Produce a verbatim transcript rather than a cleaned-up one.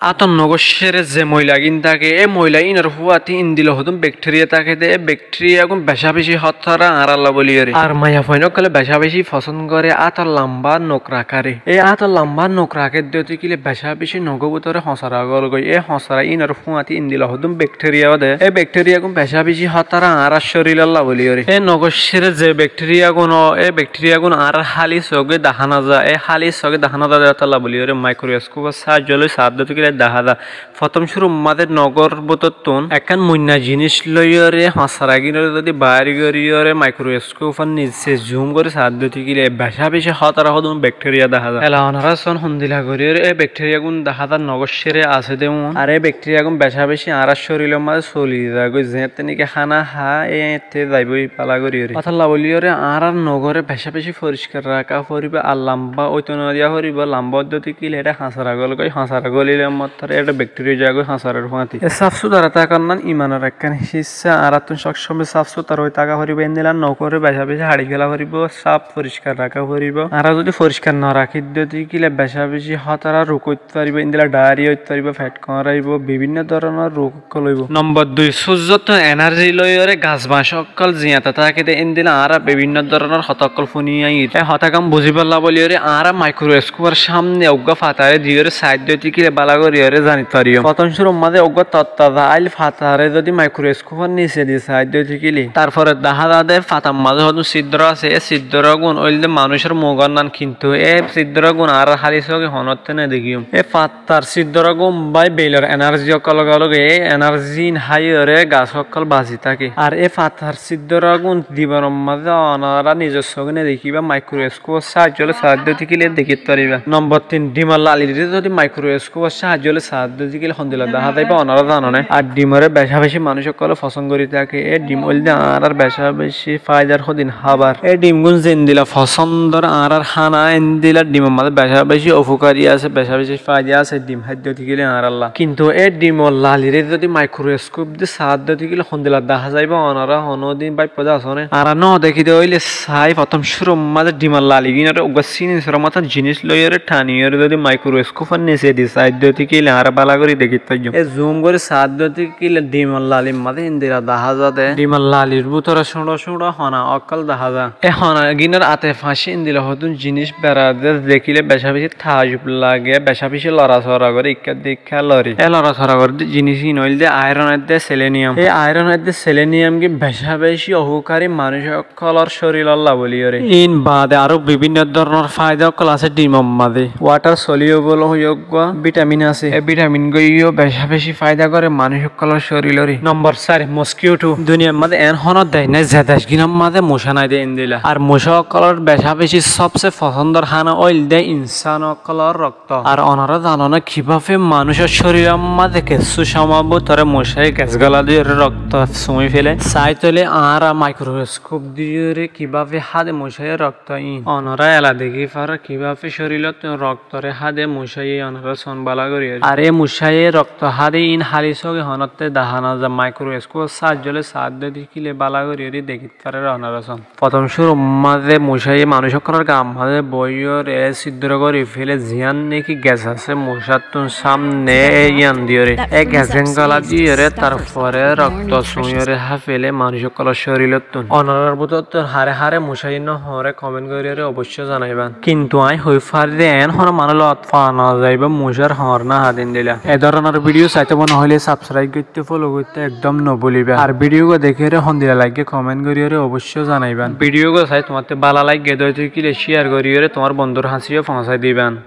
Átor nogoccére ze moilagín táke, é moila ínor fúañti endila hodún bekthériya táke dé, é bekthériya gún becá-becí hótara añárálla bóli goré. Ar maiyafuain ókkolé becá-becí fosón goré átor lambá nok rakáre. É átor lambá nok raké dé óti kile becá-becí nogór bútore hosara gólgoi. É hosara ínor fúañti endila hodún bekthériya ó dé, é bekthériya gún becá-becí hótara añárár córilolla bóli goré. É nogoccére ze bekthériya gún ó, é bekthériya gún añárár háli sogé dahá no za, é háli sogé dahá no za dé ótolla bóli goré maikroskópor sáaijjo loi saá dé óti kile dahá za. Fottóm cúrur mazé nogór bútottún ekkán muinna jiníc loiyóre hosara gínoré zodi baáir goríyoré maikroskópor nise zum gorí saá dé óti kile becá-becí hótara hodún bekthériya dahá za. Ela onorá soón hondila goríyoré é bekthériya gún dahá za nogoccére asé dé uún. Ar é bekthériya gún becá-becí añárár córilor mazé soli zagói, zeéñtte néki hána há, éeñtte zaibói bála goríyoré. Ótolla bóli goré añárár nogóre becá-becí foriskar raká foribó, ar lambá óito no diya foribó, lambá óit dé óti kile eçé hosara gólgoi, hosara gólile mottor eçé bekthériya zagói hosarar fúañti. E sáf sútara tákar nán imanor ekkán hissá, añáráttun sób somoi sáf sútara ói táka foribó, endila nogóre becá-becí haçi féla foribó, sáf foriskar raká foribó. Añára zodi foriskar no rakí dé óti kile becá-becí hótara rug óit faribó, endila dhairiya óit faribó, feth kóñraibó, bibínno dóronor rug ókkol óibo. Nombor dui, súzzottu enarji loiyóre gas bañc ókkol ziañta táke dé, endila añára bibínno dóronor hotá ókkol fúni aiyír. É hotágan buzíbolla bóli goré añára maikroskópor sámne uggúa fataré diyóre saá dé óti kile bála goríyoré zanit fariyum. Fottóm cúrur mazé uggúa tottaza ail fataré zodi maikroskópor nise di saá dé óti kile, tarfore dahá za dé fatar mazé hodún síddoro asé, é síddoro gún óilde manúicor mugór nán, kintu é síddoro gún añárár háli sogé honótte no dekíyum. É fat- Tar síddoro gún bái beilor enarji ókkol logé logé, é enarji ín háiyoré gas ókkol basi táke. Ar é fatar síddoro gún dimonor mazé onorá nizor sogé no dekíba, maikroskópor sáaijjo loi saá dé óti kile dekít faribá. Nombor tin, dhimor lalir zodi maikroskópor sáaijjo loi saá dé óti kile hondila dahá zaibá onorá zanoné? Ar dhimoré becá-becí manúic ókkolé fosón gorí táke. É dhim óilde añárár becá-becí faidar hodún hábar. É dhim gún zendila fosóndor añárár hána, endila dhimor mazé becá-becí ofukari asé, becá-becí faida asé dhim háidde óti kile añárálla. Kintu é dhimor laliré zodi maikroskóp di saá dé óti kile hondila dahá zaibá onorá honódin báifo dé asóne? Añára no dekí dé óile saái fottóm cúrur mazé dhimor laligínoré uggúa síni sóra motón jiníc loiyóre thaniyóre zodi maikroskópor nise di saá dé óti kile añára bála gorí dekít faijjum. É zum gorí saá dé óti kile dhimor lalir mazé endila dahá za dé. Dhimor lalir bútore cúñço cúñço hona ókkol dahá za. É hona gínor ate fañcí endila hodún jiníc bera dé, dekíle becá-becí taajub lage, becá-becí lorasora goré, ikká dikká lori. É lorasora goré dé jiníc ín óilde airon edde seleniyam. É airon edde seleniyam gín becá-becí ofukari manúic ókkolór córilolla bóli goré. Ín baade aró bibínno dóronor faida ókkol asé dhimor mazé. Watar soliyubol hoiyé uggúa bítamin asé. É bítamin gán yó becá-becí faida goré manúic ókkolór córiloré. Nombor sair, moskiuto. Duniyar mazé eén honó dec nái ze dec gínor mazé mucá nái dé endila. Ar mucá ókkolór becá-becí sóbse fosóndor hána óilde insán ókkolór rokto. Ar onorá zanoné kibáfe manúicor córilor mazé kessú cómor bútore mucáye ges gola diyóre rokto sumí fele? Saái tóile añára maikroskóp diyóre kibáfe há dé mucáye rokto ín. Onorá ela dekí faró kibáfe córilottún roktoré há dé mucáye, onorá soón bála gorí. Ar é mucáye rokto há dé ín háli sóge honótte dahá no za, maikroskópor sáaijjo loi saá dé óti kile bála gorí dekít faró, onorá soón. Fottóm cúrur mazé mucáye manúic ókkolór gaar mazé boiyóre síddoro gorí fele, ziyán néki ges asé mucáttun sámne yían diyóre. É ges gán gola diyóre tarfore rokto suñíyore há fele manúic ókkolór córilottún. Onorár bútottún hare hare mucá yían no hoóre komén goríyore oboiccó zanaibán. Kintu aññí hoói fari dé eén honó manúic lot faa no zaibá mucár hoór no há dé endila. E dóronor bidiyó saitó mone hoilé sabskraib goittó, folo goittó ekdóm no búliba. Ar bidiyógua dekíyore hondila laiggé komén goríyore oboiccó zanaibán. Bidiyógua sai tuáñtte bála laiggé dé óti kile cíyar goríyore tuáñr bondúr hañsé yó foóñsai dibán.